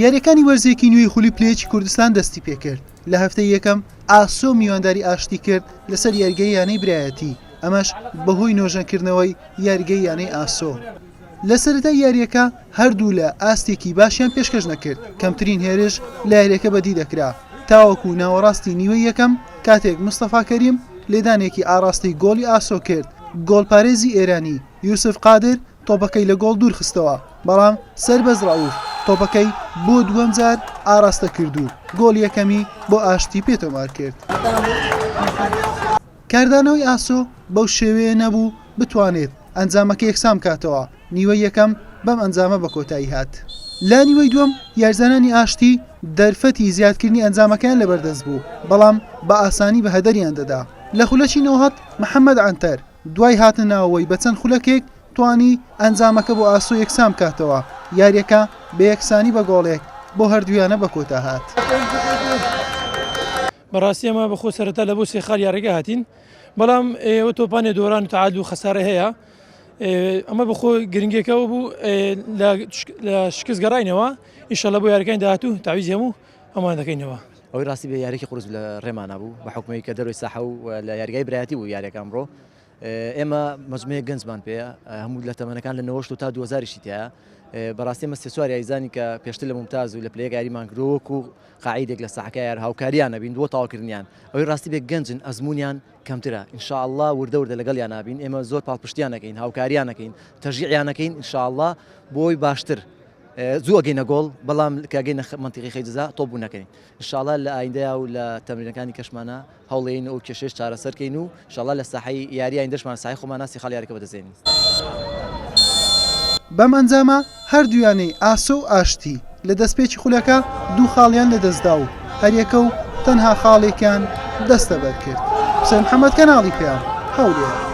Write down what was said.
یاریەکانی وەرزێکی نوێی خولی پلە یەکی کوردستان دەستی پێکرد لە هەفتەی یەکەم ئاسۆ میوانداری ئاشتی کرد لەسەر یاریگەی یانەی برایەتی ئەمەش بەهۆی نۆژەنکردنەوەی یاریگەی یانەی ئاسۆ. لە سەرەتای یارییەکە هەردوولا ئاستێکی باشیان پێشکەش نەکرد، کەمترین هێرش لە یارییەکە بەدی دەکرا، تاوەکو ناوەڕاستی نیوەی یەکەم کاتێک مستەفا کەریم لێدانێکی ئاڕاستەی گۆڵی ئاسۆ کرد، گۆڵپارێزی ئێرانی یوسف قادر تۆپەکەی لە گۆڵ دوورخستەوە، بەڵام سەربەست ڕەئوف تۆپەکەی بۆ دووەم جار ئاڕاستە کرد و گۆڵی یەکەمی بۆ ئاشتی پێ تۆمارکرد. کاردانەوەی ئاسۆ بەو شێوەیە نەبوو بتوانێت ئەنجامەکە یەکسان بکاتەوە، نیوەی یەکەم بەم ئەنجامە بەکۆتایی هات. لە نیوەی دووەم یاریزانانی ئاشتی دەرفەتی زیادکردنی ئەنجامەکەیان لەبەردەست بوو، بەڵام بە ئاسانی بە هەدەریان دەدا. لە خولەکی 90 محەمەد عەنتەر دوای هاتنە ناوەوەی بە چەند خولەکێک توانی ئەنجامەکە بۆ ئاسۆ یەکسان بکاتەوە، یارییەکە بە یەکسانی بە گۆڵێک بۆ هەردوو یانە بەکۆتا هات. بەڕاستی ئەمە بەخۆ سەرەتا لە بۆ سێ خاڵ یاریگە هاتین بەڵام ئێوە تۆپانێ دۆران و تەعادل و خەسارە هەیە ئەمە بەخۆ گرنگێکەوە بوو لە شکست گەڕینەوە ئیشەڵە بۆ یاریەکانی داهاتوو تاویزی هەموو ئەمان دەکەینەوە. ئەوەی ڕاستی بێ یاریکی قورس لە ڕێمانە بوو بە حکومەی کە دەرەوەی ساحە و لە یاریگای برایەتی بوو یاریەکە ئەمڕۆ ئێمە مەجموعەیەک گەنجمان پێیە هەموو لە تەمەنەکان لە نەوەشت و تا دوهەزاریشی تایە بەڕاستی ئێمە سێ چوار یاریزانی کە پێشتر لە ممتاز و لە پلەیەک یاریمان کردووە وەکو قاعیدێک لە ساحەکە یار هاوکاریان نەبین بۆ تەواوکردنیان ئەوەی ڕاستی بێ گەنجن ئەزموونیان کەمترە ان شاء اللە وردە وردە لەگەڵیان نابین ئێمە زۆر پاڵپشتیان نەکەین هاوکاریان نەکەین تەشجیعیان نەکەین ان شاء اللە بۆی باشتر زوو ئەگەینە گۆڵ بەڵام کە ئەگەینە مەنتیقی خەی جزا تۆپ بوو نەکەین ان شاء اللە لە ئایندەیا و لە تەمرینەکانی کەشمانە هەوڵێین ئەو کێشەیەش چارەسەر کەین و ان شاء اللە لە ساحەی یاری ئایندەشمان ساحەی خۆمانە سێ خاڵ یاریەکە بەدەست دێنین. بەم ئەنجامە هەردوو یانەی ئاسۆ و ئاشتی لە دەستپێکی خولەکە دوو خاڵیان لەدەستدا و هەریەکە و تەنها خاڵێکیان دەستەبەر کرد. حوسێن محەمەد کەناڵی پەیام، هەولێر.